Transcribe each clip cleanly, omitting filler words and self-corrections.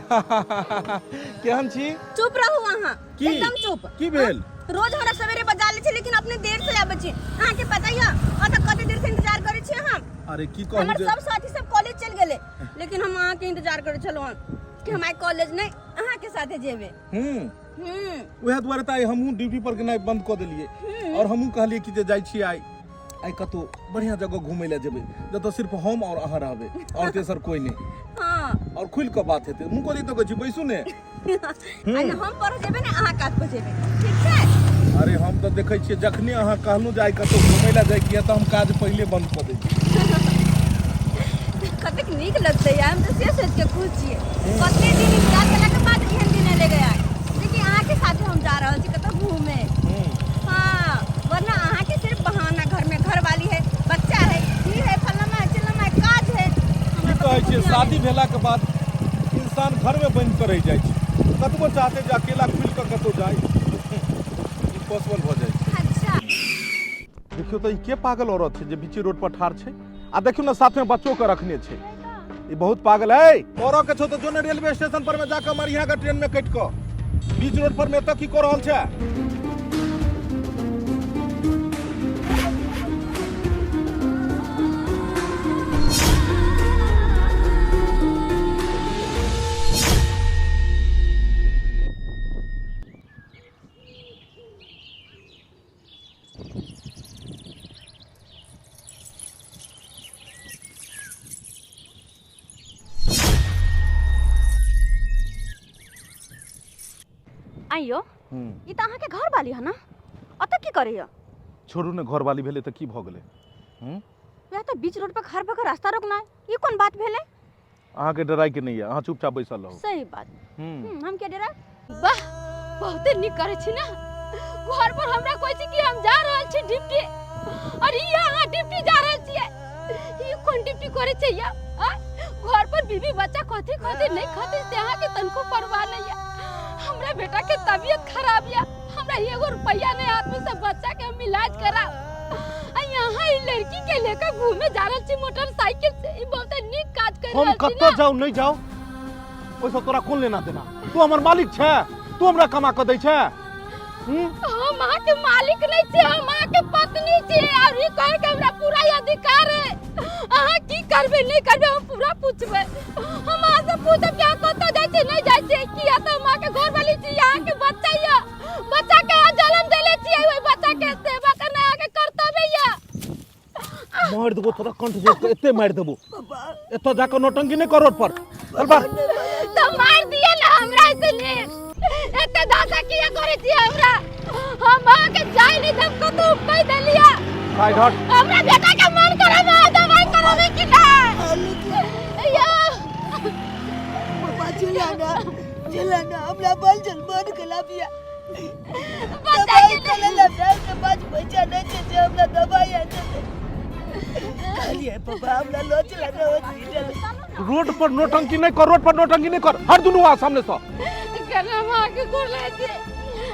केहन छी? चुप रहू अहाँ। की? एकदम चुप। की भेल? रोज हमरा सवेरे बजा लै छी, लेकिन अपने देर से आबै छी। अहाँ के पता यऽ अतऽ कते देर से इंतजार करै छी हम। अरे की कहू हमर जे सब साथी सब कॉलेज चलि गेलै, लेकिन हम अहाँ के इंतजार करै छलहुँ हन कि हम आइ कॉलेज नहि अहाँ के साथे जेबै। उएह दुआरे तऽ आइ हमहूँ ड्यूटी पर गेनाइ बंद कऽ देलियै और हमहूँ कहलियै कि जे जाइ छी आइ आइ कतहु बढ़िआँ जगह घुमै लए जेबै जतऽ सिर्फ हम और अहाँ रहबै और तेसर कोइ नहि। और खुलि कऽ बात हेतै। मुँह कथी तकै छी, बैसू ने। आइ हम पढ़ जेबै ने, अहाँ काज पर जेबै, ठीक छै? अरे हम तऽ देखै छियै जखने अहाँ कहलहुँ जे आइ कतहु घुमै लए जाइके यऽ तऽ हम काज पहिले बंद कऽ दै छी। कतेक नीक लगतै यार, हम तऽ से सोचि के खुश छियै। कते दिन इंतजार केला के बाद एहन दिन एलै गया जेकि अहाँके साथे हम जा रहल छी कतौ घूमे। हाँ, वरना अहाँके सिर्फ बहाना, घर में घरवाली है, बच्चा है, ई है, फलाना है, चिल्लाना है, काज है। की कहै छियै, शादी भेलाके बाद इंसान घरमे बंद कऽ रहि जाइ छै। कतबो चाहतै जे अकेला खुलि कऽ कतहु जाइ, इम्पॉसिबल भऽ जाइ छै। अच्छा देखियौ तऽ ई के पागल औरत छै जे बीचे रोड पर ठाढ़ छै, आ देखियौ ने साथमे बच्चो के रखने छै। ई बहुत पागल है। मरऽ के छौ तऽ जो ने रेलवे स्टेशन पर में जाकऽ मरिहा के ट्रेन में कटि कऽ, बीच रोड पर में एतऽ की कऽ रहल छै? आइयो, ई तऽ अहाँके घर वाली है ना, अतऽ की करैया? छोड़ू ने, घर वाली भेलै तऽ की भऽ गेलै? वएह तऽ बीच रोड पर खड़ भऽ कऽ रास्ता रोकनाइ ई कोन बात भेलै? अहाँके डराइके नहि यऽ, अहाँ चुपचाप बैसल रहू। सही बात। हम के डराय? वाह, बहुते नीक करै छी ने। घर पर हमरा कहै छी कि हम जा रहल छी ड्यूटी, और ई अहाँ ड्यूटी जा रहल छियै। ई कोन ड्यूटी करै छै या? घर पर बीबी बच्चा कथी खते नहीं खते से अहाँ के तनको परवाह नहीं है। हमरा बेटा के तबीयत खराब या, हमरा एगो रुपया नहीं हाथ में, सब बच्चा के हम इलाज करा, आ यहाँ ई लड़की के लेकर घूमे जा रहल छी मोटरसाइकिल से। ई बहुते नीक काज कर हम रहल छी कतऽ ना। जाउ नहीं जाउ ओहिसँ तोरा कोन लेना देना? तू हमर मालिक छै? तू हमरा कमा कऽ दै छै? हम अहाँ के मालिक नहीं छी, हम अहाँ के पत्नी छी, और ई कहे के हमरा पूरा अधिकार है। अहाँ की करबे नहीं करबे हम पूरा पूछबे। हम अहाँ से पूछब कि अहाँ कतऽ जाइ छी नहीं जाइ छी, किया तऽ हम अहाँ के घर वाली छी, अहाँ के बच्चा यऽ, बच्चा के अहाँ जन्म देले छियै, ओहि बच्चा के सेवा करना अहाँ के कर्तव्य यऽ। मारि देबो तोरा कंठ जोड़ के, एते मारि देबो। एतऽ जाकऽ नौटंकी नहि कर रोड पर, चल बाहर। तो मार दिए ना हमरा से ने, एते दासा किया करे छी हमरा? हम अहाँ के जाय नहीं देब कतौ, कहि देलिया। साइड हट। हमरा बेटा के मन करे ना दवाई करावे कि ना। या पापा चला ना, चला ना, हमरा बल चल बंद कला पिया। बच्चा दवाई के करे ला बैंक के पास पैसा नहीं छे जे हमरा दवाई आने दे। कहलिए पापा हमरा लो चला ना हॉस्पिटल। रोड पर नौटंकी नहीं कर, रोड पर नौटंकी नहीं कर, हर दुनू आ सामने से। गना मां के गोर लगे छी,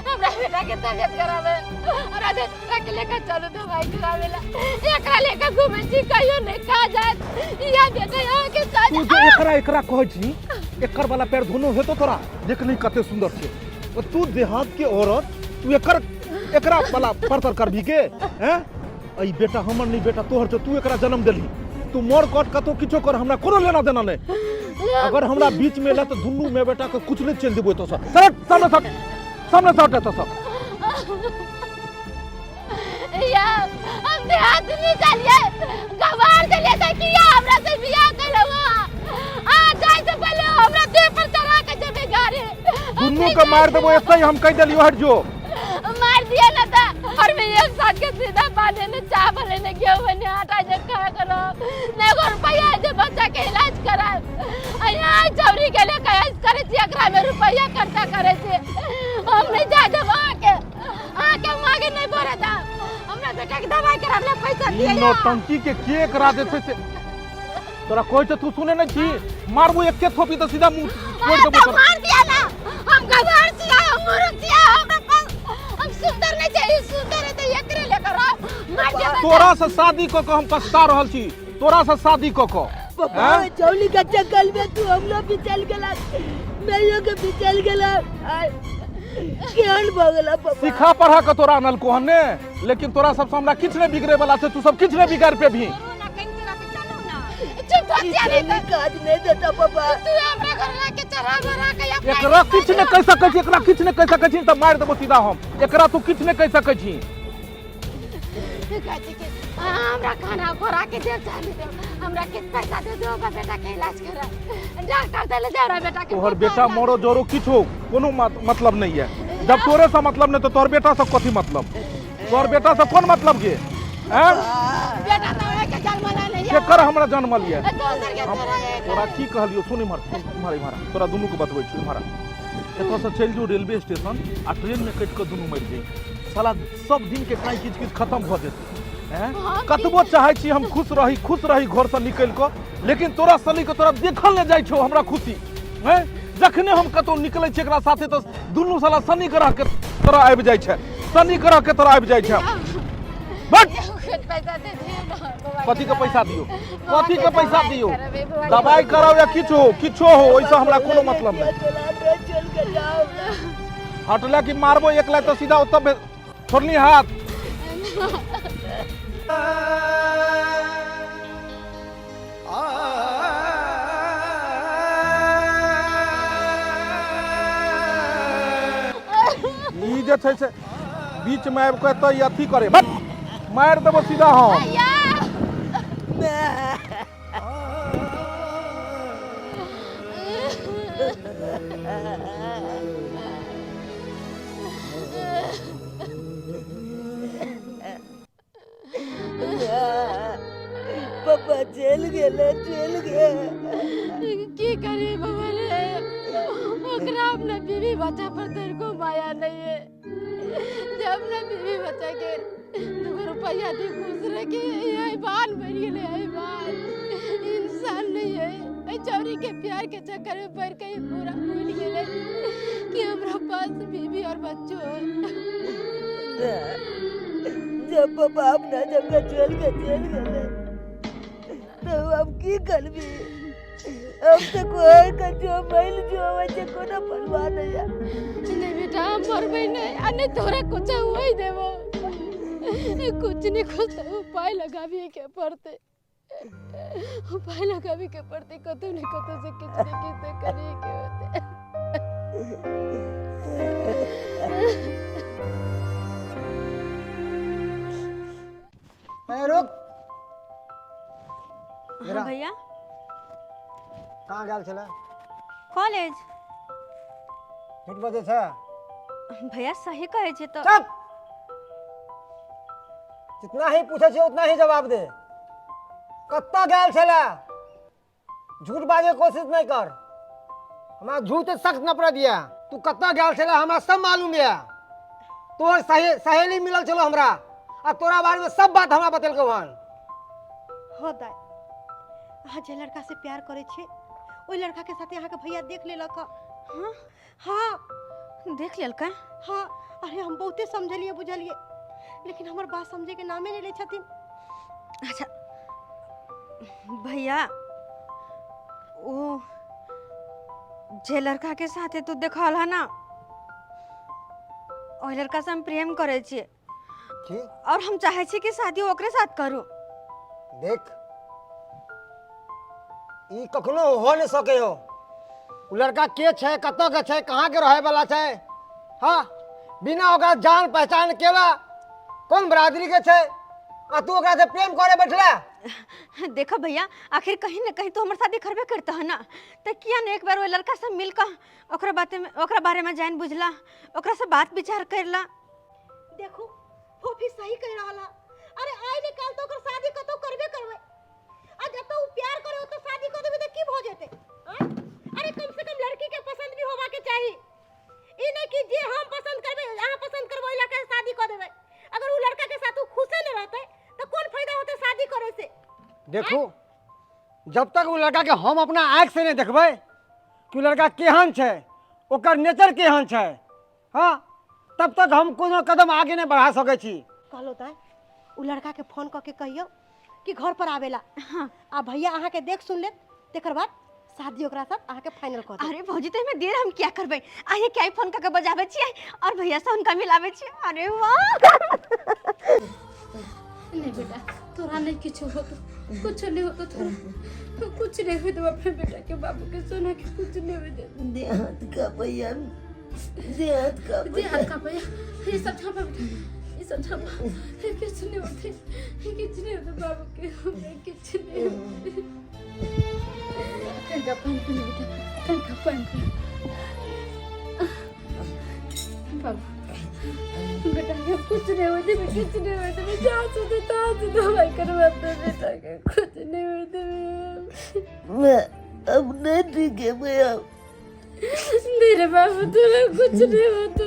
हमरा बेटा के तबियत खराब है, हमरा बेटा के लेकर चलू दवाई करावे ला। एकरा लेकर घूमे छी कहियो नहीं खा जात या बेटा यहाँ के काज। तू जे एकरा एकरा कहै छी, एकर वाला पैर धोनो हेतो तोरा? देख नहीं कते सुंदर छै। ओ तू देहात के औरत, तू एकर एकरा वाला परतर करबी के हैं? ई बेटा हमर नहीं, बेटा तोहर छौ, तू एकरा जन्म देलही। तू मर कट कतौ किछो कर, हमरा कोनो लेना देना नहीं। अगर हमरा बीच में एला तऽ दुनू में बेटा के कुछ नहीं चलि देबो एतऽ सँ। सर सामने सट, सामने सट एतऽ सँ। या हम देहात नहीं चलिए, गवार चलिए त किया हमरा से बियाह कइलौ? आ जाय से पहले हमरा देह पर चढ़ा के जेबे गाड़ी। दुनू के मार देबो एतै, हम कहि देलियो, हट जो। मार दिया ना था और मैं एक साथ के सीधा बांधे ने चावल ने गेहूं ने आटा जे खा करो ने एगो रुपया जे बच्चा के इलाज करा। यहाँ चौरी के ले कयास करे छी, एकरा में रुपया खर्चा करे छी। हम नहीं जा देब अहाँके, अहाँके मांगे नहीं भरे दा। हमरा बेटा के दवाई कराबे पैसा ई दिए। नौटंकी के के एकरा जे छै से तोरा कहै छै, तू सुने नहीं छी। मारबो एके थोपी तऽ सीधा मुंह फोड़ि देबो तो तोरा। मार दिया ना, हम गवार छियै, हम मूर्ख छियै, हमरा पास हम सुंदर नहीं छै, ई सुंदर है तऽ एकरे लेकर आओ। मार दिया ना। तोरा से शादी कऽ कऽ हम पछता रहल छी, तोरा से शादी कऽ कऽ। पापा हैं? चौली के चक्कर में तू हम लोग भी चल गेला। मैयो के भी चल गेला। आय केहन भऽ गेला पापा? सिखा पढ़ा के तोरा अनलको हन ने, लेकिन तोरा सबसँ हमरा किछु नहि बिगड़े वाला छै, तू सब किछु नहि बिगाड़ पेबही। छोड़ू ना, कनि तोरा के चलू ना। चुप धो ई नहीं चली काज नहीं देता पापा। तू हमरा घर ला के चढ़ा बढ़ा के अपना एकरा किछु नहि कहि सकै छी, एकरा किछु नहि कहि सकै छी तऽ मारि देबो सीधा हम। एकरा तू किछु नहि कहि सकै छी। कहै छी कि अहाँ हमरा खाना खोरा के देव चाहे नहीं देव, हमरा किछु पैसा दे दो, हमरा बेटा के इलाज करा, डॉक्टर दे ले जाओ हमरा बेटा के। तोहर बेटा मरो जरो किछु कोनो मतलब नहीं है। जब तोरे से मतलब नहीं तो तोहर बेटा से कथी मतलब? तोहर बेटा से कोन मतलब गे? हैं? बेटा तो है के जन्मला नहीं है। केकर हमरा जन्मल ये? दोसर के तोरा एक। तोरा की कहलियो? सुन इम्हर, इम्हर इम्हर, तोरा दुनू के बतबै छी। इम्हर एतऽ से चलि जो रेलवे स्टेशन आ ट्रेन में कटि कऽ दुनू मरि जाइ। साला सब दिन के काई किच किच खत्म भऽ जेतै। हैं? कतबो चाहै छी हम खुश रही, खुश रही घर से निकलि कऽ, लेकिन तोरा सली के तोरा देखल नहि जाइ छौ हमरा खुशी। हैं? जखने हम कतौ निकलै छी एकरा साथे तऽ दुनू साला शनि ग्रह के तोरा आबि जाइ छै, शनि ग्रह के तोरा आबि जाइ छै। बट पैसा दे दियो ना बौआ। कथी के पैसा दियो? बौआ कथी के पैसा दवाई दियो? करबै, बौआ के दवाई कराओ या किछु हो, किछो हो, ओहिसँ हमरा कोनो मतलब नहि। चल के जाओ। हटला कि मारबो एक लाख तऽ सीधा ओतऽ छोड़नी हाथ। ई जे छै से बीच में आबि कऽ एतऽ ई अथी करे, बट मारि देबो सीधा हम। भैया। पापा चल गेले, चल गेल। की करी बाबा रे, ओकरा अपना बीवी बच्चा पर तनिको माया नहीं है। जब अपना बीवी बच्चा के दूगो रुपया दी खुश रखे, हैवान बन गेले, हैवान इंसान नहीं है। एहि चौरी के प्यार के चक्कर में पड़ के पूरा भूल गेले कि हमरा पास बीवी और बच्चो है। जब पापा अपना जगह चल के चल गए तो अब की करबी? अब तो कोई का जो बैल जो बच्चे कोनो परवाह नहीं है। नहीं बेटा, हम मरबै नहीं आ नहीं तोरा कुछ होई देबो। कुछ नहीं कुछ तो उपाय लगाबी के पड़ते, उपाय लगाबी के पड़ते, कतौ नहीं कतौ से किछु ने किछु तो करे के होते। ए रुक। हाँ भैया। कहाँ गेल छलै? कॉलेज। झूठ बजै छै? भैया सही कहै छै तऽ। चुप! जितना ही पूछै छियै उतना ही जवाब दे। कतऽ गेल छलै? झूठ बाजै के कोशिश नहीं कर, हमरा झूठ से सख्त नफरत यऽ। तू कतऽ गेल छलै हमरा सब मालूम यऽ। तोहर सहेली मिलल छलो हमरा आ तोरा बारे में सब बात हमरा बतेलकौ हन। हाँ दाई, अहाँ जे लड़का से प्यार करै छियै ओहि लड़का के साथे अहाँके भैया देख लेलक। हाँ? हाँ। देख लेलकै? हाँ। अरे हम बहुते समझलियै बुझलियै, लेकिन हमर बात समझे के नामे नहीं लै छथिन। अच्छा भैया, ओ जे लड़का के साथे तू देखल है ना, ओहि लड़का से हम प्रेम करै छियै। की? और हम चाहे छी कि शादी ओकरे साथ करू। देख, ई कखनो हो नहीं सके हो। उ लड़का के छै, कतऽ के छै, कहाँ के रहे वाला छै, हाँ बिना ओकरा जान पहचान केला कोन बरादरी के छै, आ तू ओकरा से प्रेम करे बैठले? देखो भैया, आखिर कहीं ना कहीं तो हमर शादी करबे करता है ना, तो किया ना एक बार वो लड़का से मिल कर ओकरा बाते में, ओकरा बारे में जान बुझला, ओकरा से बात विचार करला। देखो फोफी सही कह रहा है। अरे आइ ने काल तो ओकर शादी कतौ करबे करबै, आ जतौ उ प्यार करे ओतौ शादी कर देबै त की भ जेतै? आँय? अरे कम से कम लड़की के पसंद भी होबा के चाही, ई नहीं कि जे हम पसंद करबै अहाँ पसंद करबै ओहि लड़का से शादी कर देबै। अगर उ लड़का के साथ उ खुशे नहीं रहतै त कोन फायदा होतै शादी करे से? देखो, जब तक उ लड़का के हम अपना आँख से नहीं देखबै कि उ लड़का केहन छै, ओकर नेचर केहन छै, हाँ तब तक हम कोनो कदम आगे नहीं बढ़ा सकै छी। कहलो दाई, उ लड़का के फोन कऽ के कहियौ कि घर पर आवेला। हाँ। आ भैया अहाँ के देख सुन लेत, तेकर बाद शादी ओकरा साथ अहाँके फाइनल कऽ देब। अरे भौजी, तऽ एहिमे देर हम किया करबै? अहीं के फोन कऽ के बजाबै छियै और भैया से हुनका मिलाबै छियै। अरे वाह! नहीं बेटा, तोरा नहीं किछु होतो, कुछ नहीं होतो तोरा, कुछ नहीं होतो अपने बेटा के, बाबू के, सोना के कुछ नहीं होतो। देह हाथ कांपैया, देह हाथ दे कांपैया। हाथ कांपैया, ये सब झापा बेटा, ये सब झापा। ये किछु नहीं होते, ये किछु नहीं होते बाबू के, हमरा किछु नहीं होते। तनका पानी पी बेटा, तनका पानी पी बाबू। बेटा के कुछ नहीं होते, मैं कुछ नहीं होते, मैं जहाँ से तहाँ से दवाई करवा अपने बेटा के, कुछ नहीं होते। मैं अब नहीं ठीक है भैया। मेरे बाबू, तुम्हें कुछ नहीं होता,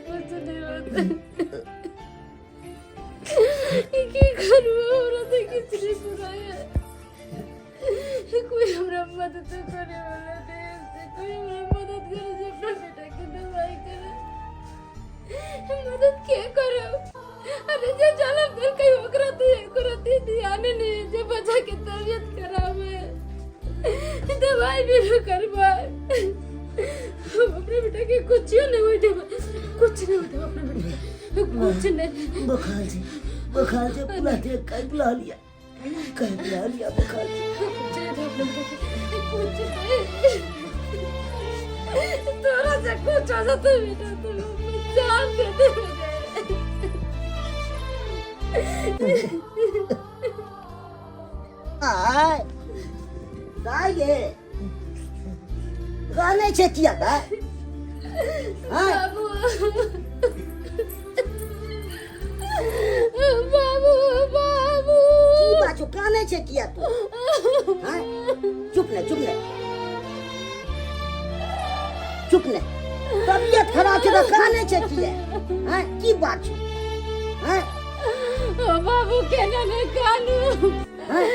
कुछ नहीं होता। की करबो, हमरा तऽ किछु नहीं सुनाय। कोई हमरा मदद करे वाला नहीं है, कोई हमरा मदद करे जे अपना बेटा के दवाई करे। मदद के करो? अरे जे जलम दिल कहीं ओकरा तो ओकरा तो ध्यान नहीं है, जे बच्चा के तबीयत खराब है दवाई भी न करवाए। हम अपने बेटा के कुछ नहीं होए देब, कुछ नहीं होए देब अपने बेटा के, कुछ नहीं। बोखार छै, बोखार छै, पूरा देह काँपि रहल यऽ, काँपि रहल यऽ, बोखार छै। कुछ नहीं देब अपने बेटा के, कुछ नहीं। तोरा से कुछ हो जाता बेटा तो जान दे दे। आय दाय गे, कानै छै किया दाय? आय। बाबू, बाबू, बाबू। की बात छौ? कानै छै किया तू? आय, चुप ने, चुप ने, चुप ने। तबियत खराब छै तऽ कानै छै किया? आय, की बात छौ? आय। ओ बाबू, केना ने कानू? आय।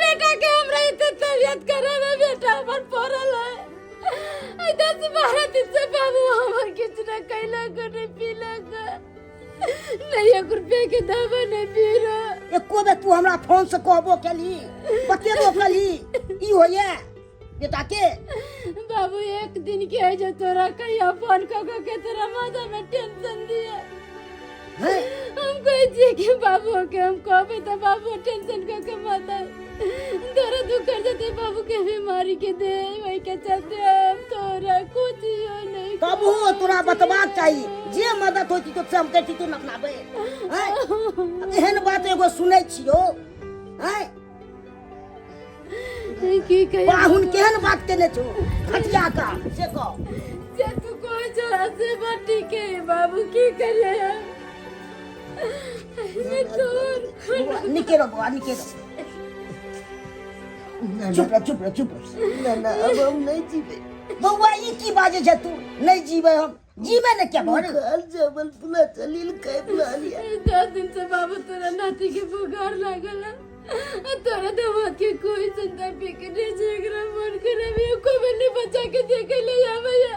बेटा के हमरा एते तबियत खराब है, बेटा हमर पड़ल है आई 10-12 दिन से। बाबू, हमर किछु न कैलक, नहीं पीलक, नहीं एक रुपया के दवा नहीं पी रहा। एको बेर तू हमरा फोन से कहबो केली, बतेबो केली, ई होइए बेटा के? बाबू, एक दिन के है जो तोरा कहिया फोन कऽ कऽ के तोरा माथा में टेंशन दिए? हैं? हम कहै छियै कि बाबू के हम कहबै तऽ बाबू टेंशन कऽ के माथा तोरा दुख कर जेतै, बाबू के बीमारी के दे, ओहि के चलते हम तोरा कुछ नहीं। तबो तोरा बतबाक चाही, जे मदद होती तो से हम कहै छी तू अपनाबै। हैं? एहन बात एगो सुनै छियौ? हैं? की कहियै? पाहुन केहन बात केने छौ, घटिया काम से कह। जे तू कहै छौ से बात ठीक है बाबू, की करियै हम? एहिमे तोर निके रह बौआ, निके रह, चुप रह, चुप रह, चुप रह। ना ना, अब हम नहीं जीवे। बौआ, ई की बाजै छै तू, नहीं जीवे? हम जीवे ने क्या भर बुखार जबल पुला चलील कैप ला लिया। 10 दिन से बाबू तोरा नाती के बुखार लागल है। आ तोरा दामाद के कोई चिंता फिक्र नहीं छै। एकरा मन करे भी एको बेर नहीं बच्चा के देखे ले आबैया।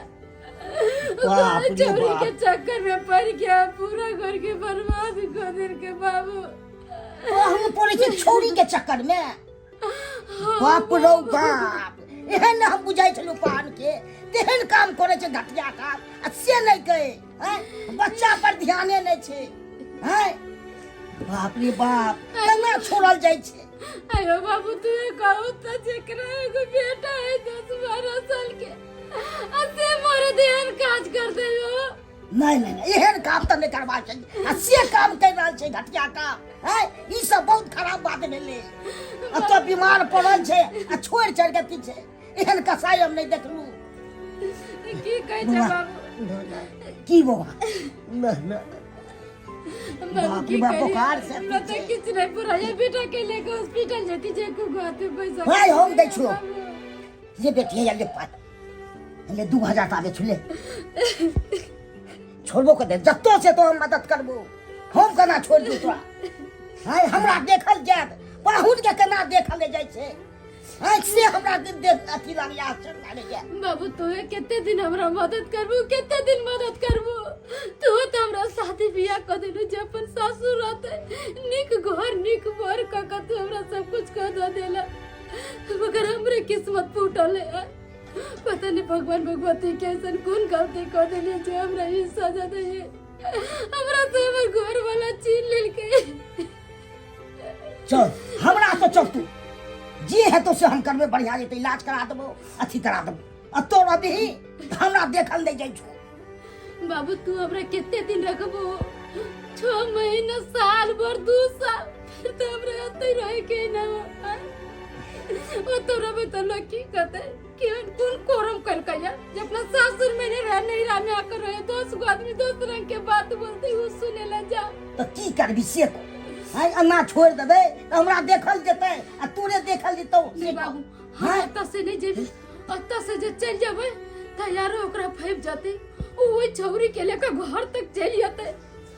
बाप रे चोरी बाप। के चक्कर में पड़ गया, पूरा घर के बर्बाद कर देल के बाबू। हम पड़ै छै छौरी के चक्कर में? बाप रौ बाप, एहन हम बुझाइ छलहुँ पान के तेहन काम करै छै घटिया काम, आ से नहि कहे हैं? बच्चा पर ध्याने नहि छै हैं? बाप रे बाप, केना छोड़ल जाइ छै? अयो बाबू, तू कहू तो जेकरा एगो बेटा है 10-12 साल के आ से मोरे एहन काज कर दे हो? नहि नहि नहि, एहन काम तऽ नहि करबाक चाही, आ से काम करि रहल छै घटिया काम है। ई सब बहुत खराब बात भेलै। एतऽ बीमार पड़ल छै आ छोड़ि छाड़ि के पीछे, एहन कसाई हम नहि देखलहुँ। की कहै छै बाबू? की बौआ? ना ना। बाबू, बाप की रे बाप, करियै? बोखार से हमरा तऽ किछु नहि पूरा ये बेटा के लेके हॉस्पिटल जेती जे को हाथे पैसा। भाई, हम दै छियौ। ले बेटी, हैया ले पाइ, ले 2000 ताबे छुले छोड़बो कर दे। जत्तो से तो हम मदद करबो, हम केना छोड़ दू तोरा? हाय, हमरा देखल जायत पाहुन के केना देखल जाइ छै। हाय, से हमरा के देख अथी लागैया, आश्चर्य लागैया। बाबू, तोहे कते दिन हमरा मदद करबू, कते दिन मदद करबू? तू तो हमरा शादी बियाह कर देलू जे अपन सासुर रहते, नीक घर नीक बर क के तू हमरा सब कुछ कर दे देला, मगर हम हमरे किस्मत फूटल है। पता नहीं भगवान भगवती के ऐसन कौन गलती कर देलिए जे हमरा ई सजा दैये। हमरा से हमर घर वाला छीन लेलकै। चल हमरा से चल, तू जे हेतौ से हम करबै, बढ़िया जेतै, इलाज करा देबो, अथी करा देबो। आ तो रहबिही तऽ हमरा देखल नहि जाइ छौ। बाबू तू हमरा कते दिन रखबो? 6 महीना, साल भर, 2 साल, फिर तो हमरा एतै रहे के ना। ओतौ रहबै तऽ लोग की कहतै कि कोन कोरम कलकै या जे अपना सासुर में नहीं रह नैहरा में आकर रहे। 10 गो आदमी 10 रंग के बात बोलते, उ सुने ला जा। तऽ की करबी से कह। आँय, एना छोड़ि देबै तऽ हमरा देखल जेतै आ तोरे देखल जेतौ। नहीं बाबू, हम एतऽ से नहीं जेबै। ओतऽ से जे चलि जेबै तऽ यारो ओकरा फैब जेतै, उ ओहि छौरी के लेकर घर तक चलि जेतै।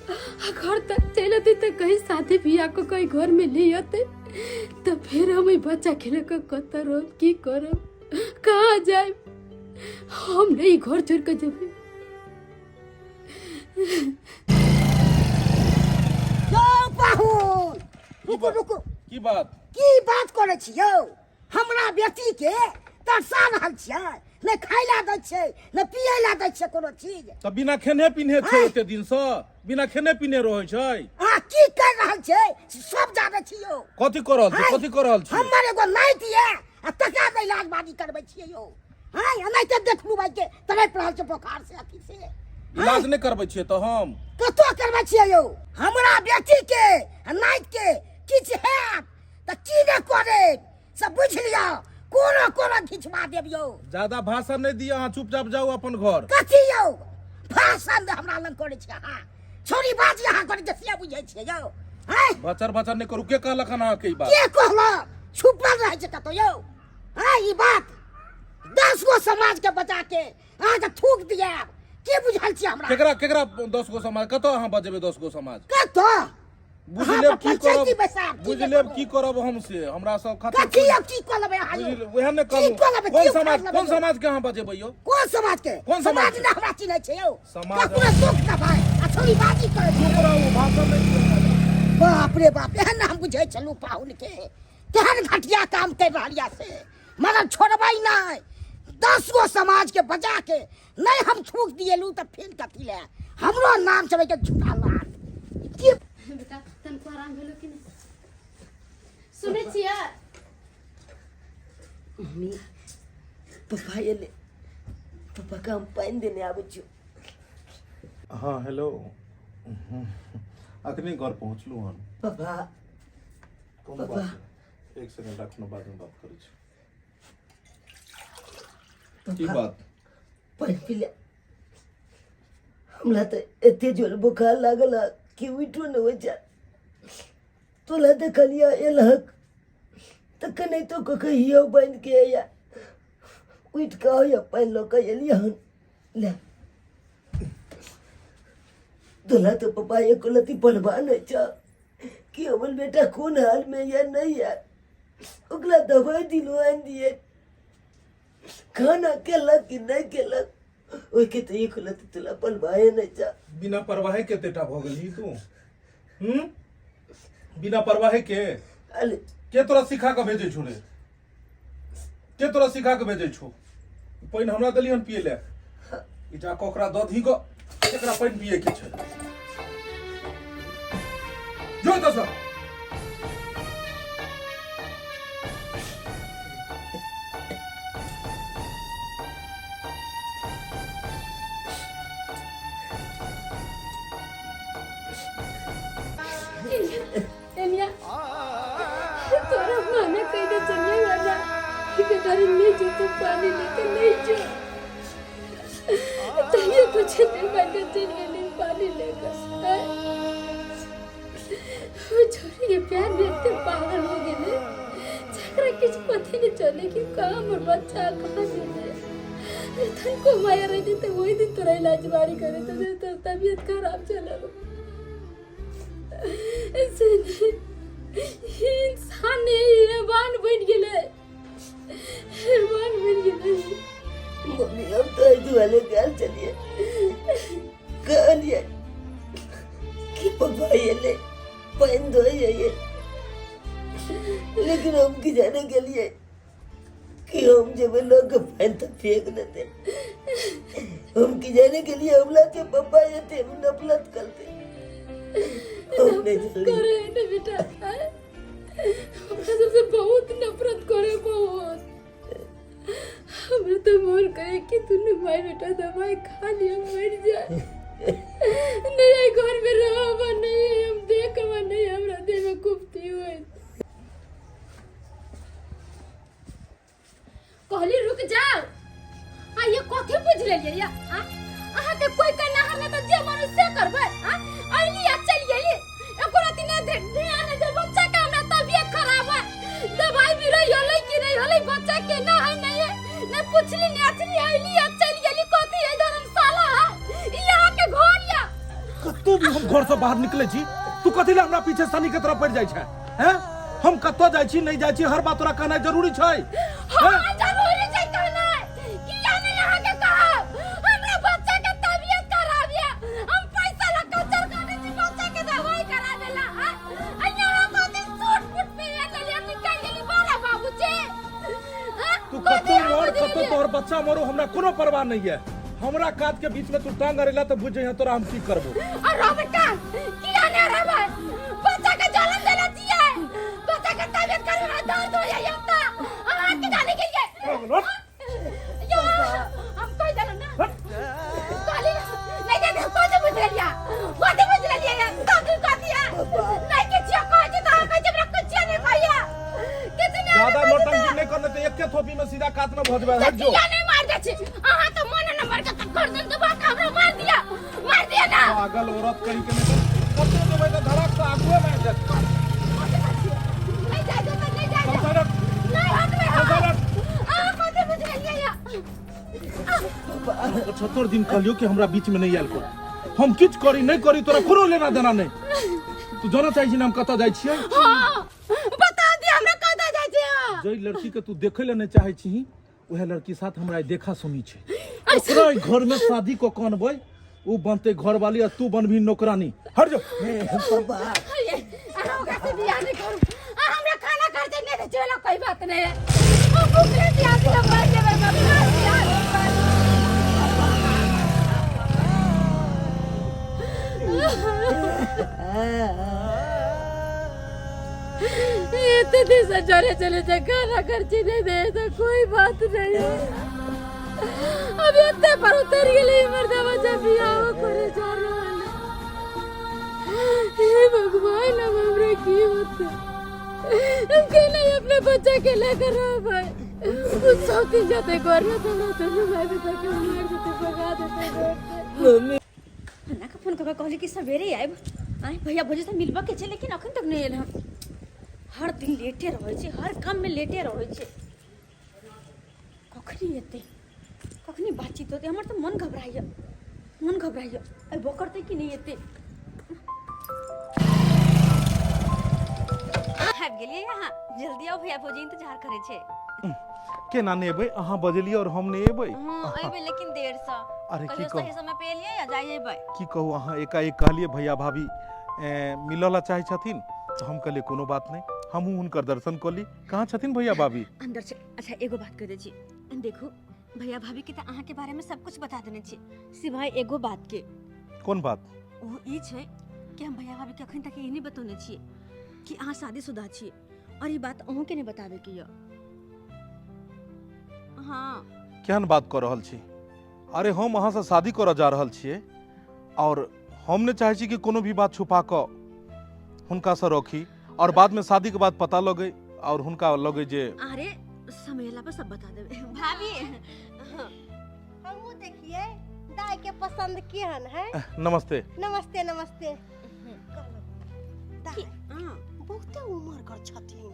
आ घर तक चलि अतै तऽ कहीं शादी बियाह कऽ कहीं घर में ले अतै तऽ फेर हम एहि बच्चा के लेकर कतऽ रहब, की करब, कहाँ जायब? हम नहीं घर छोड़ कऽ जेबै। यौ पाहुन, रुकू रुकू। की बात? की बात करै छी यौ? हमरा बेटी के तरसा रहल छियै, नहि खाय ला दै छियै नहि पियै ला दै छियै कोनो चीज। तऽ बिना खेने पीने छै? एते दिन से बिना खेने पीने रहै छै? अहाँ की कर रहल छियै से सब जानै छी यौ। कथी कर रहल छी? आँय, कथी कर रहल छी? हमर एगो नाति यऽ आ तकरा नहि इलाजबाजी करबै छियै यौ। हँ, एनाहिते देखलू भाई के तड़पि रहल छै बोखार से अथी से। इलाज नहि करबै छियै तऽ हम कतऽ करबै छियै यौ? हमरा बेटी के आ नाति के किछु हैत तऽ की नहि करे सब बुझि लिअ, कोनो कोनो घिचवा देब यौ। ज्यादा भाषण नहि दिअ, अहाँ चुपचाप जाउ अपन घर। कथी यौ भाषण हमरा लग करै छै अहाँ? छोरी बाजी अहाँ करै छै से बुझै छियै यौ? आँय, भचर भचर नहि करू। के कहलक हन अहाँके ई बात? के कहलक? छुपल रहै छै कतौ यौ? आँय, ई बात 10 गो समाज के बचा के अहाँके थूक दियाब के बुझल छै हमरा? केकरा केकरा 10 गो समाज? कतऽ अहाँ बजेबै 10 गो समाज? कतऽ बुझि अहाँ लेब तऽ की पंचायती करब बैसार, की बुझि ने लेब करब? की करब हम से हमरा सब खातिर कथी अब की कऽ लेबै अहाँ यौ? बुझि लेब, उएह ने की कहलहुँ। कऽ लेबै, कोन की उखाड़ि समाज लेबै कोन यौ? समाज के अहाँ बजेबै यौ? कोन समाज के? कोन समाज समाज के? ने हमरा चिन्है छै यौ। समाज ककरो दुख न भाई आ छोरी बाजी करै छै। चुप रहू, भाषण नहि दिअ। बाप रे बाप, एहन हम बुझै छलहुँ पाहुन के तेहन घटिया काम कर रहल यऽ से, मगर छोड़बै नहि। 10 गो समाज के बजा के नहीं हम थूक दिएलू तऽ फेर कथी ले हमरो नाम चलै के झूठा लाल की। बेटा, तनको आराम भेलो कि नहि? सुनै छियै? मम्मी, पप्पा एलै। पप्पा के हम पानि देने आबै छियौ। हाँ हेलो, अखने घर पहुँचलहुँ हन। पप्पा। कोनो पप्पा। बात नहि, एक सेकंड, अखनो बादमे बात करै छी। की पप्पा, बात? पानि पी ले। हमरा तऽ एते जोर बोखार लागल हँ कि उठो नहि होइ छै। तोला देखलियै एलहक तऽ केनाहितो कऽ कऽ हियो बान्हि के या उठि कऽ होइया पानि लऽ कऽ एलियै हन। ले तोला तऽ पप्पा एको लत्ती पढ़बा नहि छ कि हमर बेटा कोन हालमे या नहि या। ओकरा दवाइ दिलो आनि दिए, खाना केलक कि नहि केलक, ओहिके तऽ एक लत्ती तोला पढ़बाए नहि छ। बिना परवाहे के तेटा भऽ गेलही तू? हम्म, बिना परवाहे के? अरे के तोरा सिखा के भेजै छौ रे? के तोरा सिखा के भेजै छौ? पानि हमरा देली हन पिए ले, ई जा कऽ ओकरा दऽ दही गऽ, एकरा पानि पिए के छै। जो एतऽ सँ। एलिया, तोरा माना कहिने चलिए वाला कि बेटा रे नहीं जो तू पानी लेके नहीं जो, तैयो तो छेते बाटे चल गेली पानी लेकर। वो छोरी के प्यार में इतने पागल हो गेले जकरा किछु पते नहीं चले कि कहाँ हमर बच्चा कहाँ गेले। तन को माया रहती तो वही दिन तोरा इलाज बारी करे तो तो तबीयत खराब चलल। इंसान हैवान बनि गेलै, हैवान बनि गेलै। मम्मी, हम तो एहि दुआरे गेल छलियै, कहलियै कि पप्पा एलै पानि धोइ अइयै, लेकिन हम की जाने गेलियै कि हम जब लोग के फाइल तो फेंक देते। हम की जाने के लिए हमला थे पापा ये थे नफरत करते। हम नहीं जल्दी करे ने बेटा, आँय? हमरा सबसे बहुत नफरत करे, बहुत। हमरा तो मन करे कि दुनू भाई बेटा दवाई खा लिया मर जाए। नहीं आई घर में रहब, नहीं हम देखब, नहीं हमरा देह में कुफ्ती होय। कहली रुक जाओ, आ ये कथी बुझ लेलियै या आ? अहाँ के कोई कहना हम त जे मन से करबै। आ अइली आ चल गेली, एको राति नै ध्यान नै दे बच्चा के। हमरा तबियत खराब है, दवाई भी रही होलै कि नहीं होलै बच्चा के, ना है नहीं है, नहीं पुछली नहीं अछली, अइली आ चल गेली। कथी है धर्मशाला है ई अहाँ के घर या? कतौ भी हम घर से बाहर निकले छी, तू कथी ले हमरा पीछे शनि के तरह पड़ जाइ छै? हैं, हम कतौ जाइ छी नहि जाइ छी, हर बात तोरा कहनाइ जरूरी छै? हाँ जरूरी छै कहनाइ। किया नहीं अहाँ के कहब? हमरा बच्चा के तबियत खराब या, हम पैसा ला कचर काटे छी बच्चा के दवाई कराबे ला। आ आ यहाँ कथी सूट फुट पहिर लेलियै, निकल गेली बड़ा बाबूजी। आ, तू कथी कतौ हम मर, बुझि कतौ गेलियै? तोहर बच्चा मरो, हमरा कोनो परवाह नहीं है। हमरा काज के बीच में तू टांग अरेला तो बुझ जइहे तोरा हम की करबो। और बेटा किया नहीं रहबै? बच्चा के जलन देले छियै, बच्चा के तबियत खराब है, दर्द हो जाइए त अहाँ के जाने के लिए यो हम कह देलो ना। कहली नहीं दे दे, कथी बुझ लेलिया? कथी बुझ लेलिया? कथी कथी है? नहीं किछु कहै छी त अहाँ कहै छी हमरा किछु नहीं कहिया, किछु नहीं। ज्यादा नौटंकी नहीं करने तो एक थोपी में सीधा कात में भजबे। हट जो। किया नहीं मार दे छी अहाँ? तो मन नंबर के तक कर दे दबा के हमरा मार दिया, मार दिया ना। पागल औरत कहीं के नहीं। कतौ जेबै तऽ धड़क से आगुए मारि देत। नहीं जाय दे, नहीं जाय दे। चल सड़क। नहीं हटबै चल हम। सड़क। अहाँ कथी बुझ लेलियै या? 75 दिन कहलियो कि हमरा बीच में नहीं आयल कर। हम किछु करी नहीं करी, तोरा कोनो लेना देना नहीं। तू जाना चाहै छी ने हम कतऽ जाइ छियै? हाँ बता दिया हमरा, कतऽ जाइ छियै अहाँ? जै लड़की के तू देखै लए नहीं चाहै छिही, उएह लड़की साथ हमरा आइ देखा सुनी छै। ओकरा एहि घर में शादी कऽ के अनबै, ओ बनतै घरवाली आ तू बनबही नौकरानी। हट जो। पापा अरे अहाँ ओकरा से बियाह नहीं करू। आ हमरा खाना खर्चा नहीं दे चलो, कोई बात नहीं है। हम भूखले प्यासे हम मर जेबै, बाबा बियाह नहीं करू। इतने दिन से चले चले जा, खाना खर्ची दे दे तो कोई बात नहीं है। अब इतने पर उतर गेले मर्दवा जब बियाह करे जा रहल। हे भगवान, अब हमरा की होता? हम केना अपने बच्चा के लेकर रह भाई? उस सब दिन जाते घर में तो ना तो भाई बेटा के मार देते, भगा देते घर से। मम्मी। अन्ना के फोन कऽ कहली कि सवेरे आयब, आय भैया भौजी से मिलबऽ के छै, लेकिन अखन तक नहि एल हन। हर दिन लेटे रहै छै, हर काममे लेटे रहै छै। कखनी एतै, कखनी बातचीत होतै? हमर तऽ मन घबराइए, मन घबराइए। अयबो करतै कि नहि एतै? आबि गेलियै अहाँ? जल्दी आउ, भैया भौजी इंतजार करै छै। केना नहि एबै? अहाँ बजेलियै और हम नहि एबै? हँ अयबै, लेकिन देरसँ। अरे की कहियो कहू, सही समय पे एलियै या जाइ अयबै। की कहू, अहाँ एकाएक कहलियै भैया भाभी मिलऽ ला चाहै छथिन, तऽ हम कहलियै कोनो बात नहि, हमहूँ हुनकर दर्शन कऽ ली। कहाँ छथिन भैया भाभी? अंदर छै। अच्छा एगो बात कह दै छी, देखू भैया भाभी के तऽ अहाँके बारे में सब कुछ बता देने छी, सिवाय एगो बात के। कोन बात? ओ ई छै कि हम भैया भाभी के अखन तक ई नहि बतौने छियै कि अहाँ शादीशुदा छियै, और ई बात अहूँके नहि बताबे के यऽ। हाँ। केहन बात कऽ रहल छी? अरे हम अहाँसँ शादी करऽ जा रहल छियै और हम नहि चाहै छी कि कोनो भी बात छुपा कऽ हुनकासँ रखी और बादमे शादीके बाद पता लगै और हुनका लगै जे। अरे समय अयला पर सब बता देबै भाभी। हमहूँ देखिए दाई के पसंद केहन है। नमस्ते। नमस्ते नमस्ते। दाई हाँ। बहुते उम्र कर छथिन।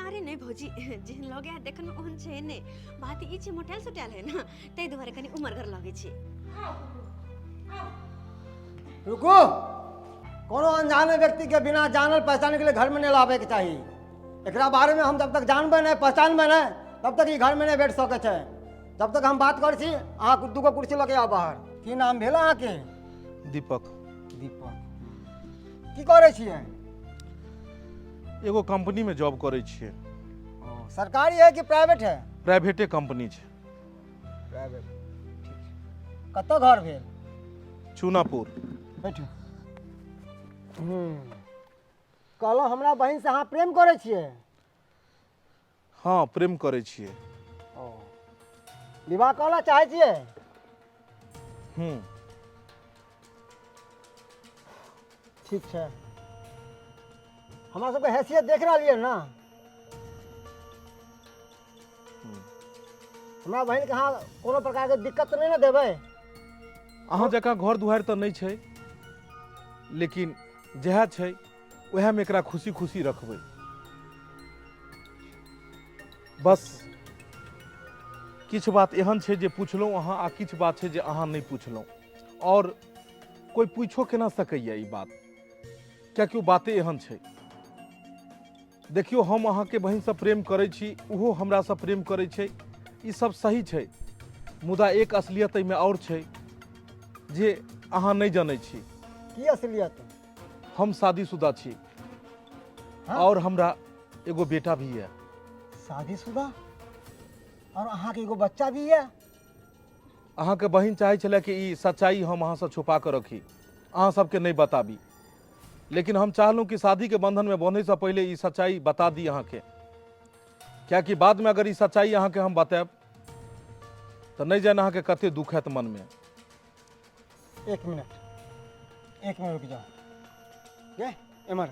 अरे नहीं भौजी, जेहन लगे है देखन में ओहन छै नहि। बात ई छै मोटायल सोटायल है ना, ताहि दुआरे कनि उमरगर लगै छै। रुकू, कोनो अनजाने व्यक्ति के बिना जानल पहचान के लिए घर में नहीं लाबे के चाही। एकरा बारे में हम जब तक जानबै नहीं, पहचानबै नहीं, तब तक ई घर में नहीं बैठ सकै छै। जब तक हम बात करै छी, अहाँ दूगो कुर्सी लऽ के आउ बाहर। की नाम भेल अहाँके? दीपक। दीपक, की करै छियै? एगो कंपनी में जॉब करै छियै। ओ, सरकारी है कि प्राइवेट है? प्राइवेटे कंपनी छै। प्राइवेट, ठीक छै। कतऽ घर भेल? चूनापुर। बैठू। कहलहुँ हमरा बहिनसँ अहाँ प्रेम करै छियै? हँ, प्रेम करै छियै। ओ, विवाह करऽ लए चाहै छियै? हूँ। ठीक छै। हमरा सबके हैसियत देख रहलियै ने? हमरा बहिनके अहाँ कोनो प्रकारके दिक्कत तऽ नहि ने देबै? अहाँ जकाँ घर दुआरि तऽ नहि छै, लेकिन जएह छै उएहमे एकरा खुशी खुशी रखबै। बस किछु बात एहन छै जे पुछलहुँ अहाँ, आ किछु बात छै जे अहाँ नहि पुछलहुँ, आओर कोइ पूछो केना सकैए ई बात, कियाकि ओ बाते एहन छै। देखियौ, हम अहाँके बहिनसँ प्रेम करै छी, ओहो हमरासँ प्रेम करै छै, ई सब सही छै, मुदा एक असलियत एहिमे आओर छै जे अहाँ नहि जनै छी। की असलियत? हम शादीशुदा छी। हाँ? और हमरा एगो बेटा भी है। शादीशुदा और अहाँके एगो बच्चा भी है? अहाँके बहिन चाहै छलै कि ई सच्चाई हम अहाँसँ छुपा कऽ रखी, अहाँ सबके नहि बताबी, लेकिन हम चाहलहुँ कि शादीके बंधनमे बंधैसँ पहिले ई सच्चाई बता दी अहाँके, कियाकि बादमे अगर ई सच्चाई अहाँके हम बतायब तऽ नहि जानि अहाँके कते दुख हैत मनमे। एक मिनट, एक मिनट रुक जाओ। ये एमर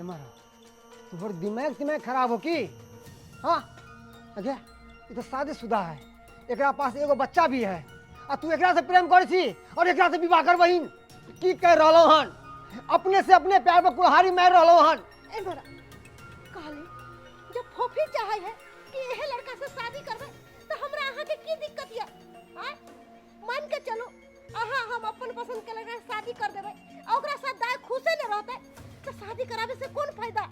एमर, तुम्हार दिमाग तिमाग खराब हो की? हाँ, अगे ई तो शादीशुदा है, एकरा पास एगो बच्चा भी है, आ तू एकरा से प्रेम करै छी और एकरा से विवाह करबहिन? की कह रहलौ हन? अपने से अपने प्यार पर कुल्हाड़ी मारि रहलौ हन। ए बड़ा कहली, जब फोफी चाहे है कि एहे लड़का से शादी करबै तो हमरा अहाँ के की दिक्कत या? आय मान के चलो अहाँ हम अपन पसंद के लड़का से शादी कर देबै आ ओकरा साथ दाय खुशे न रहतै तो शादी करावे से कौन फायदा?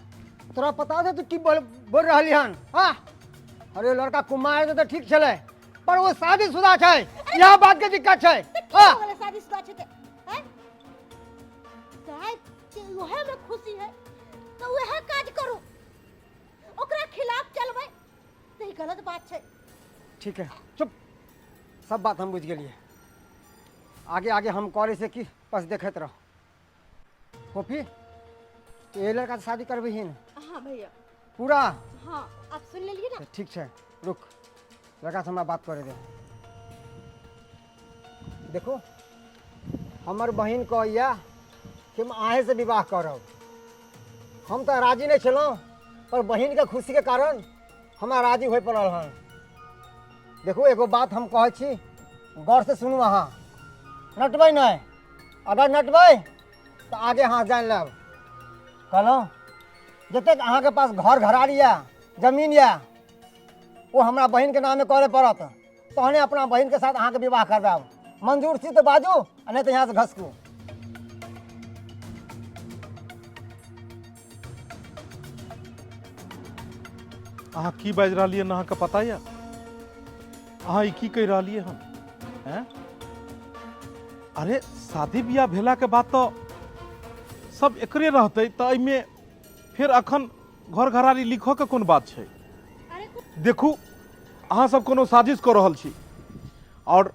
तोरा पता छै तू की बोल बोल रहली हन? हाँ, अरे लड़का कुमार है तऽ ठीक छलै, पर वो शादीशुदा छै, यह बात के दिक्कत छै। तऽ की हाँ हो गेलै शादीशुदा छै तऽ? आँय, दाय के उहे में खुशी है तो उहे काज करू, ओकरा खिलाफ चलबै तऽ ई गलत बात छै। ठीक है, चुप। सब बात हम बुझि गेलियै। आगे आगे हम करै से की, बस देखैत रह। फोफी, तू एहि लड़का से शादी करबही ने? हाँ भैया। पूरा? हाँ, आप सुन लेलिए ना? ठीक छै, रुक, लड़का से हमरा बात करे दे। देखो, हमर बहिन कहैया कि हम अहें से विवाह करब। हम तऽ राजी नहि छलहुँ, पर बहिनके खुशीके कारण हमरा राजी होय पड़ल हन। देखू, एगो बात हम कहै छी, गौरसँ सुनू। अहाँ नटबै नहि। अगर नटबै तऽ आगे अहाँ जानि लेब। कहलहुँ, जतेक अहाँके पास घर घरारी यऽ, जमीन यऽ, ओ हमरा बहिनके नामे करय पड़त, तहने अपना बहिनके साथ अहाँके विवाह करबायब। मंजूर छी तऽ बाजू, आ नहि तऽ यहाँसँ घसकू। अहाँ की बाजि रहलियै हन, अहाँके पता यऽ? अहाँ ई की कहि रहलियै हन? हैं, अरे शादी बियाह भेलाके बाद तऽ सब एकरे रहतै, तऽ एहिमे फेर अखन घर घरारी लिखऽके कोन बात छै? देखू, अहाँ सब कोनो साजिश कऽ रहल छी आओर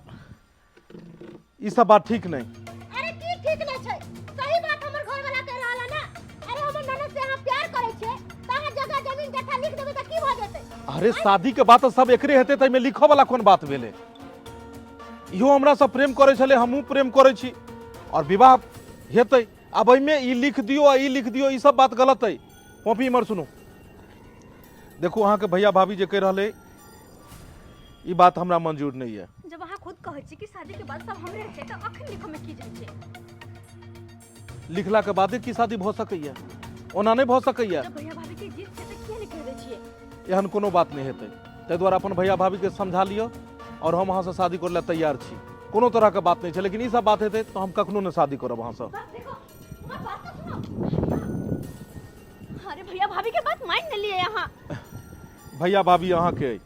ई सब बात ठीक नहि। अरे की ठीक नहि छै? सही बात हमर घर वाला कह रहल है ना। अरे हमर ननद से अहाँ प्यार करै छियै तऽ अहाँ जगह जमीन जथा लिख देबै तऽ की भऽ जेतै? अरे शादी के बात तऽ सब एकरे हेतै, तऽ एहिमे लिखऽ वाला कोन बात भेलै? इहो हमरा से प्रेम करै छलै, हमहूँ प्रेम करै छी आओर विवाह हेतै। आब एहिमे ई लिख दियौ आ ई लिख दियौ, ई सब बात गलत अइ। पॉपी, इम्हर सुनू। देखू, अहाँके भैया भाभी जे कहि रहलै, ई बात हमरा मंजूर नहि यऽ। जब अहाँ खुद कहै छी कि शादी के बाद सब हमरे छै, तऽ अखन लिखऽ में की जाइ छै? लिखला के बादे की शादी भऽ सकैया? ओना नहि भऽ सकैया। जब भैया भाभी के जीत छै तऽ किया नहि कहि दै छियै? एहन कोनो बात नहि हेतै, ताहि दुआरे अपन भैया भाभीके समझा लिअ आओर हम अहाँसँ शादी करै लए तैयार छी, कोनो तरहके बात नहि छै, लेकिन ई सब बात हेतै तऽ हम कखनो नहि शादी करब अहाँसँ। देखो, हमर बात तो सुनो। अरे भैया भाभी के बात मान लिए यहाँ। भैया भाभी अहाँके अइ,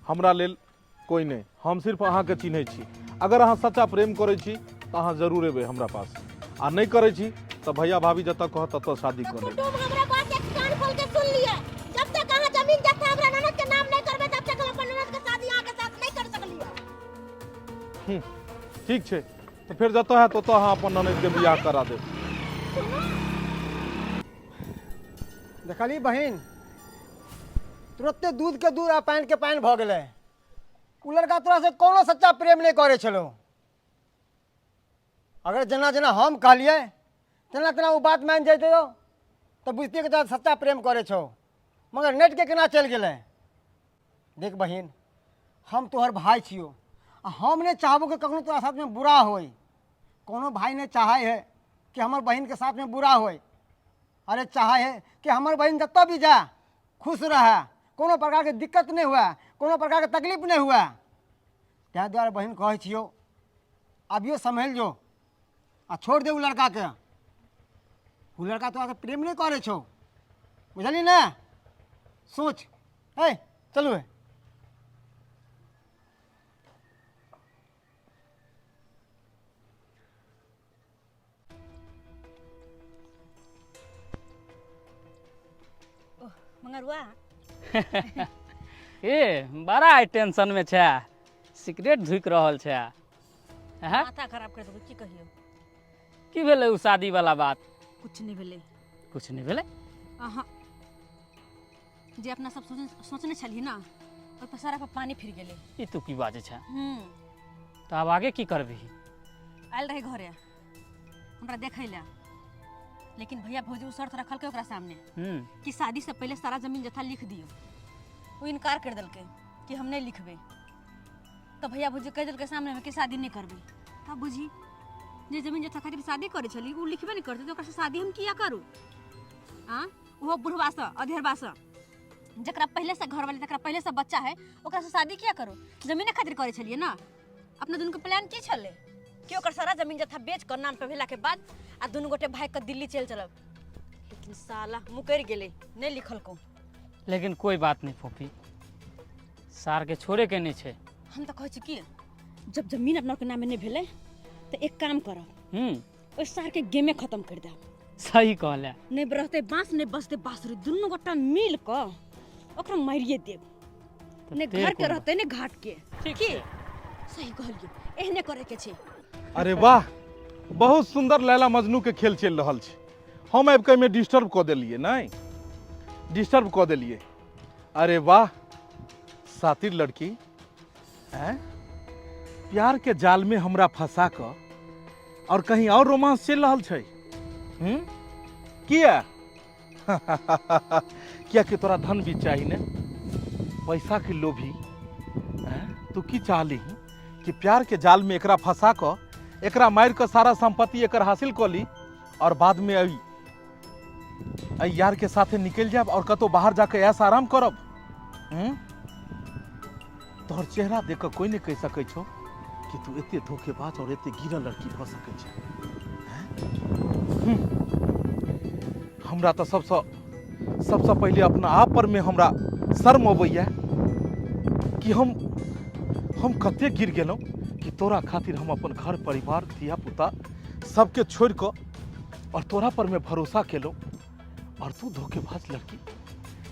हमरा लेल कोइ नहि। हम सिर्फ अहाँके चिन्है छी। अगर अहाँ सच्चा प्रेम करै छी तऽ अहाँ जरूर एबै हमरा पास, आ नहि करै छी तऽ भैया भाभी जतऽ कहत ततऽ शादी तऽ कऽ लेब। कुटुम, हमरा बात एक कान खोल के सुन लिअ, जब तक अहाँ जमीन जथा हमरा ननद के नाम नहीं करबै तब ठीक छै, तऽ फेर जतऽ हैत ओतऽ अहाँ अपन ननदिके बियाह करा देब। देखली बहिन, तुरते दूध के दूध आ पानि के पानि भऽ गेलै। ओ लड़का तोरा से कोनो सच्चा प्रेम नहि करै छलौ। अगर जेना जेना हम कहलियै तेना तेना ओ बात मानि जैतौ तऽ बुझतियै कि तोरा सच्चा प्रेम करै छौ, मगर नेटके केना चलि गेलै। देख बहिन, हम तोहर भाय छियौ आ हम नहि चाहबो कि कखनो तोरा साथमे बुरा होय। कोनो भाय नहि चाहै है कि हमर बहिनके साथमे बुरा होय। अरे चाहै है कि हमर बहिन जतऽ भी जाए खुश रहै, कोनो प्रकारके दिक्कत नहि हुए, कोनो प्रकारके तकलीफ नहि हुए। ताहि दुआरे बहिन कहै छियौ, अभियो सम्हलि जो आ छोड़ि दे ओ लड़काके। ओ लड़का तोरासँ प्रेम नहि करै छौ, बुझलही ने? सोच। हे चलू हे। मंगरुआ ए बड़ा आइ टेंशन में छै, सिगरेट धुकि रहल छै। हैं? माथा खराब कर देलको, की कहियो। की भेलै उ शादी वाला बात? कुछ नहीं भेलै। कुछ नहीं भेलै? अहाँ जे अपना सब सोचने छलियै ना, ओहि पर सारा पर पानी फिर गेलै। ई तू की बाजै छै? हम्म। तऽ आब आगे की करबिही? आयल रहे घरे हमरा देखै लए, लेकिन भैया भौजी ओ शर्त रखलकै ओकरा सामने कि शादी से पहले सारा जमीन जथा लिख दियो। ओ इनकार कर देलकै कि हम नहीं लिखबै। तो भैया भौजी कहि देलकै सामने में कि शादी नहीं करबै। तब बुझी जे जमीन जथा खातिर शादी करै छली ओ लिखबे नहीं करतै, तऽ ओकरासँ शादी हम किया करू? आँ, ओहो बुढ़बासँ अधेरबासँ, जकरा पहिलेसँ घरवाली, तकरा पहिलेसँ बच्चा है, ओकरासँ शादी किया करू? जमीने खातिर करै छलियै ना। अपना दुनूके प्लान की छलै कि ओकर सारा जमीन जथा बेच कऽ नाम पे भेलाके बाद आ दुनू गोटे भागि कऽ दिल्ली चलि चलब। लेकिन साला मुकरि गेलै, नहि लिखलकौ। लेकिन कोई बात नहीं फोफी, सार के छोड़े के नहीं छै। हम तऽ कहै छी कि जब जमीन अपना के नामे नहि भेलै तऽ एक काम करब, ओहि सार के गेमे खत्म कर देब। सही कहले। नहि रहतै बाँस, नहि बजतै बाँसुरी, दुनू गोटा मिल कऽ ओकरा मारिए देब। तऽ नहि तेर घर के कोन रहतै नहि घाट के। ठीक की छै। सही कहलियै, एहने करे के छै। अरे वाह, बहुत सुंदर लैला मजनू के खेल चलि रहल छै। हम आबि कऽ एहिमे डिस्टर्ब कऽ देलियै, नहि डिस्टर्ब कऽ देलियै। अरे वाह सातिर लड़की, हैं प्यार के जाल में हमरा फंसा कऽ और कहीं और रोमांस चलि रहल छै। किया? किया कि तोरा धन भी चाही ने, पैसा के लोभी। हैं तू की चाहली कि प्यार के जाल में एकरा फंसा कऽ एकरा मारि कऽ सारा संपत्ति एकर हासिल कऽ ली और बाद में अई एहि यार के साथे निकलि जायब और कतौ बाहर जाके ऐश आराम करब। तोहर चेहरा देख कऽ कोई नहीं कहि सकै छौ कि तू एते धोखेबाज और एते गिरल लड़की भऽ सकै छै। हमरा तऽ सबसँ सबसँ पहिले अपना आप पर में हमरा शर्म अबैया कि हम कते गिर गेलहुँ कि तोरा खातिर हम अपन घर परिवार धिया पुता सबके छोड़ि कऽ और तोरा पर में भरोसा केलहुँ और तू धोखेबाज लड़की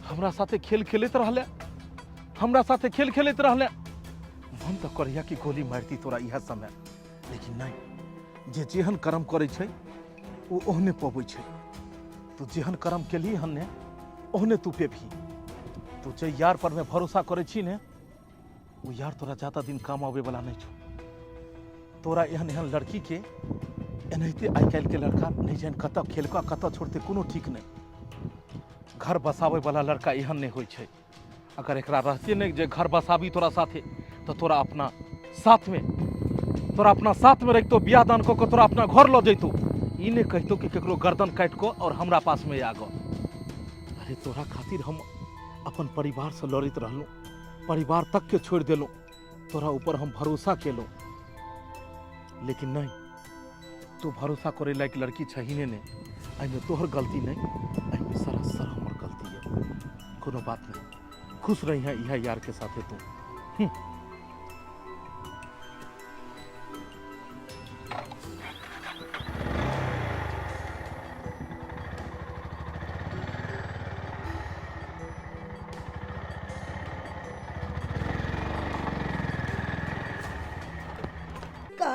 हमरा साथे खेल खेलैत रहले, हमरा साथे खेल खेलैत रहले। मन तऽ करैया कि गोली मारती तोरा इएह समय, लेकिन नहीं, जे जेहन कर्म करै छै ओ ओहने पबै छै। तू जेहन कर्म केलही हन ने ओहने तू पेबही। तू जे यार पर में भरोसा करै छी ने ओ यार तोरा ज्यादा दिन काम आबै वाला नहीं छौ। तोरा एहन एहन लड़की के एनाहिते आइ काल्हि के लड़का नहीं जानि कतऽ खेलकऽ कतऽ छोड़तै कोनो ठीक नहीं। घर बसाबै वाला लड़का एहन नहीं होइ छै। अगर एकरा रहते नहीं जे घर बसाबी तोरा साथे तऽ तोरा अपना साथ में, तोरा अपना साथ में रखतो, बियाह दान कऽ कऽ तोरा अपना घर लऽ जैतो, ई नहीं कहितो कि केकरो गर्दन काटि कऽ और हमरा पास में आगऽ। अरे तोरा खातिर हम अपन परिवार से लड़ैत रहलहुँ, परिवार तक के छोड़ि देलहुँ, तोरा ऊपर हम भरोसा केलहुँ, लेकिन नहीं, तू भरोसा करे लायक लड़की छही ने। एहिमे तोहर गलती नहीं, एहिमे सरासर हमर गलती है। कोनो बात नहीं, खुश रही है इहा यार के साथे तू।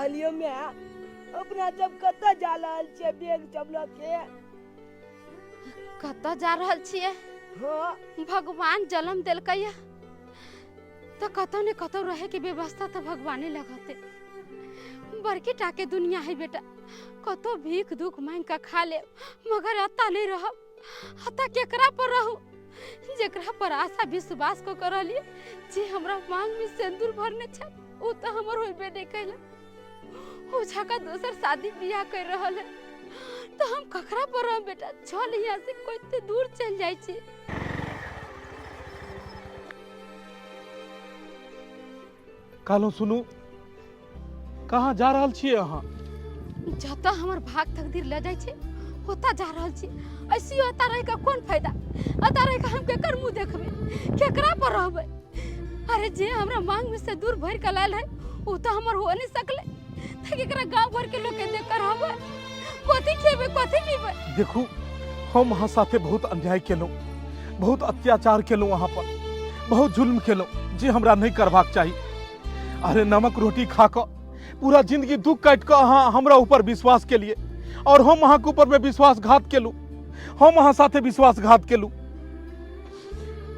रहल यऽ माय? अपना सब कतऽ जा रहल छियै बैग सब लऽ के? कतऽ जा रहल छियै? हाँ। भगवान जन्म देलकै या तऽ कतौ ने कतौ रहे के व्यवस्था तऽ भगवाने लगते। बड़की टा के दुनिया है बेटा, कतौ भीख दुख मांग के खा ले, मगर अता नहीं रहब। अता केकरा पर रहू? जेकरा पर आशा विश्वास को कर रहलिए, जे हमरा मांग में सिंदूर भरने छल, उ तऽ हमर होइबे नहीं कैला। ओ झाका दोसर शादी बियाह कर रहल है, तो हम ककरा पर रहब बेटा? चल यहाँ से कते दूर चल जाइ छी। कहलहुँ सुनू, कहाँ जा रहल छियै अहाँ? जतऽ हमर भाग तकदीर लऽ जाइ छै ओतऽ जा रहल छी। ऐसी ओतऽ रहि कऽ कोन फायदा? ओतऽ रहि कऽ हम केकर मुँह देखबै, केकरा पर रहबै? अरे जे हमरा मांग में से दूर भरि कऽ लायल है ओ तऽ हमर हो नहीं सकलै, तऽ केकरा गाँव भर के लोग के देख कर रहबै? कथी खेबै, कथी पीबै? देखू, हम अहाँ साथे बहुत अन्याय केलहुँ, बहुत अत्याचार केलहुँ अहाँ पर, बहुत जुल्म केलहुँ जे हमरा नहीं करबाक चाही। अरे नमक रोटी खा कऽ पूरा जिंदगी दुख काटि कऽ अहाँ हमरा ऊपर विश्वास केलिए और हम अहाँके ऊपर में विश्वासघात केलहुँ, हम अहाँ साथे विश्वासघात केलहुँ।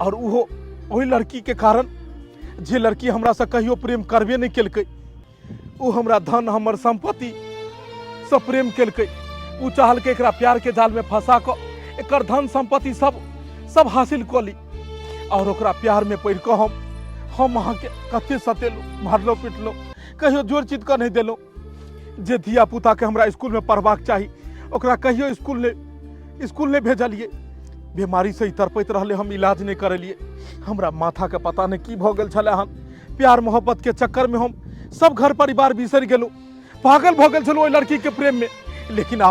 और ओहो ओहि लड़की के कारण जे लड़की हमरा से कहियो प्रेम करबे नहीं केलकै, ओ हमरा धन हमर संपत्ति से प्रेम केलकै। ओ चाहलकै एकरा प्यार के जाल में फंसा कऽ एकर धन संपत्ति सब हासिल कऽ ली। और ओकरा प्यार में पड़ि कऽ हम अहाँके कते सतेलहुँ, मारलहुँ पिटलहुँ, कहियो जोर चित कऽ नहीं देलहुँ। जे धिया पुता के हमरा स्कूल में पढ़बाक चाही ओकरा कहियो स्कूल नहीं भेजलिए। बीमारी से ही तड़पैत रहलै, हम इलाज नहीं करेलिए। हमरा माथा के पता नहीं की भऽ गेल छलै हन, प्यार मोहब्बत के चक्कर में हम सब घर परिवार बिसरि गेलहुँ, पागल भऽ गेल छलहुँ ओहि लड़की के प्रेम में। लेकिन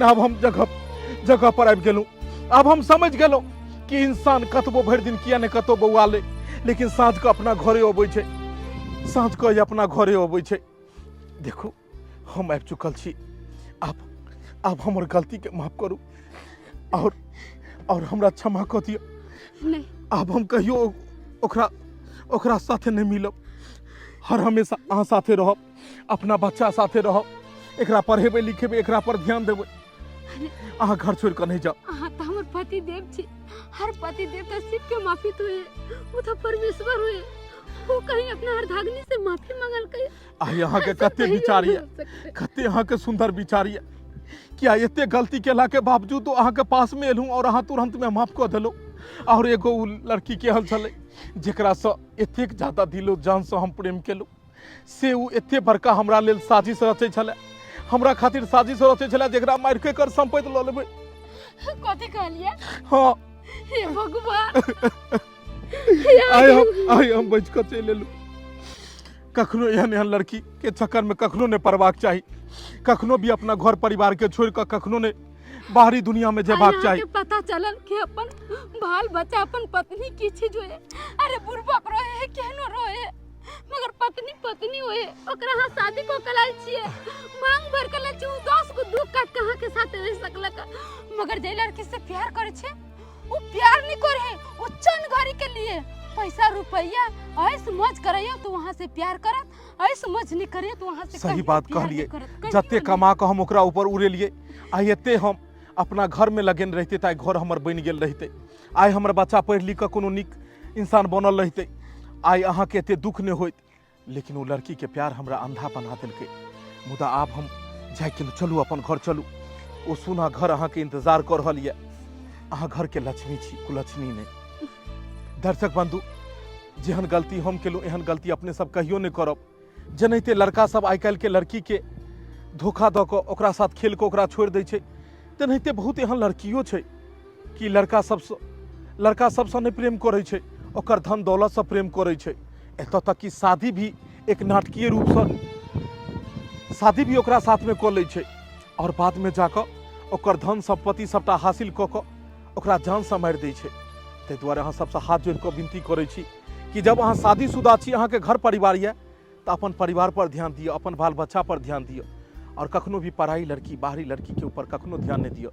आब हम जगह पर आबि गेलहुँ। आब हम समझ गेलहुँ कि इंसान कतबो भरि दिन किया ने कतौ बौआ ले, लेकिन साँझ कऽ अपना घरे अबै छै, साँझ कऽ अपना घरे अबै छै। देखू हम आबि चुकल छी, आब हमर गलती के माफ करू और हमरा क्षमा कऽ दिअ। नहीं। आब हम कहियो ओकरा साथे नहीं मिलब, हर हमेशा अहाँ साथे रहब, अपना बच्चा साथे रहब, एकरा पढ़ेबै लिखेबै, एकरा पर ध्यान देबै। अहाँ घर छोड़ि कऽ नहीं जाउ। अहाँ तऽ हमर पति देव छी, हर पति देव तऽ शिव के माफी तो है, वो तो परमेश्वर हुए, वो कहीं अपना अर्धांगिनी से माफी मंगलकै। आइ अहाँके ऐसा कते कहियो विचार नहीं यऽ, हो सकतै। कते अहाँके सुंदर विचार यऽ कि आइ एते गलती केला के बावजूद अहाँके पास में एलहुँ और अहाँ तुरंत में माफ कऽ देलहुँ। और एगो उ लड़की केहन छलै जेकरासँ एतेक ज्यादा दिलो जानसँ हम प्रेम केलहुँ, से उ एते बड़का हमरा लेल साजिश रचै छलै, हमरा खातिर साजिश रचै छलै जेकरा मारि के एकर संपत्ति लऽ लेबै। कथी कहलियै? हाँ। हे भगवान। आइ हम बचि कऽ चलि एलहुँ। कखनो एहन एहन लड़की के चक्कर में कखनो नहीं पड़बाक चाही, कखनो भी अपना घर परिवार के छोड़ कऽ कखनो नहीं बाहरी दुनिया में जेबाक अहाँ चाही। के पता चलल कि अपन बाल बच्चा अपन पत्नी की चीज होए, अरे बुढ़बक रहे है केहनो रहे है, मगर पत्नी पत्नी होए, ओकरा अहाँ शादी कऽ के लायल छियै, मांग भर के लायल छियै, उ 10 गो दुख काट के अहाँ के साथ रह सकलक, मगर जे लड़की से प्यार करे छै उ प्यार नहीं करे है, उ चंद घड़ी के लिए पैसा रुपया ऐस मौज करैयो तो वहाँ से प्यार करत, ऐस मौज नहीं करियो तो वहाँ से सही कहियो बात प्यार कहलिए, नहीं करत, कहियो जते नहीं। कमा कऽ हम ओकरा ऊपर उड़ेलिए, आइ एते हम अपना घर में लगेन रहते तऽ आइ घर हमर बनि गेल रहते, आइ हमर बच्चा पढ़ि लिख कऽ कोनो नीक इंसान बनल रहते, आइ अहाँके एते दुख नहि होइत। लेकिन ओ लड़की के प्यार हमरा अंधा बना देलकै। मुदा आब हम जाय के चलू अपन घर चलू, ओ सोना घर अहाँके इंतजार कऽ रहल यऽ। अहाँ घर के लक्ष्मी छी, कुलक्ष्मी नहि। दर्शक बंधु, जेहन गलती हम केलहुँ एहन गलती अपने सब कहियो नहि करब। जेनाहिते लड़का सब आइ काल्हि के लड़की के धोखा दऽ कऽ ओकरा साथ खेल कऽ ओकरा छोड़ि दै छै, तेनाहिते बहुत एहन लड़कियो छै कि लड़का सबसँ नहि प्रेम करै छै, ओकर धन दौलतसँ प्रेम करै छै। एतऽ तक कि शादी भी एक नाटकीय रूपसँ शादी भी ओकरा साथमे कऽ लै छै और बादमे जाकऽ ओकर धन सम्पत्ति सबटा हासिल कऽ कऽ ओकरा जानसँ मारि दै छै। ताहि दुआरे अहाँ सबसँ हाथ जोड़ि कऽ विनती करै छी कि जब अहाँ शादीशुदा छी, अहाँके घर परिवार यऽ, तऽ अपन परिवार पर ध्यान दिअ, अपन बाल बच्चा पर ध्यान दिअ और कखनो भी पराई लड़की बाहरी लड़की के ऊपर कखनो ध्यान नहि दिअ।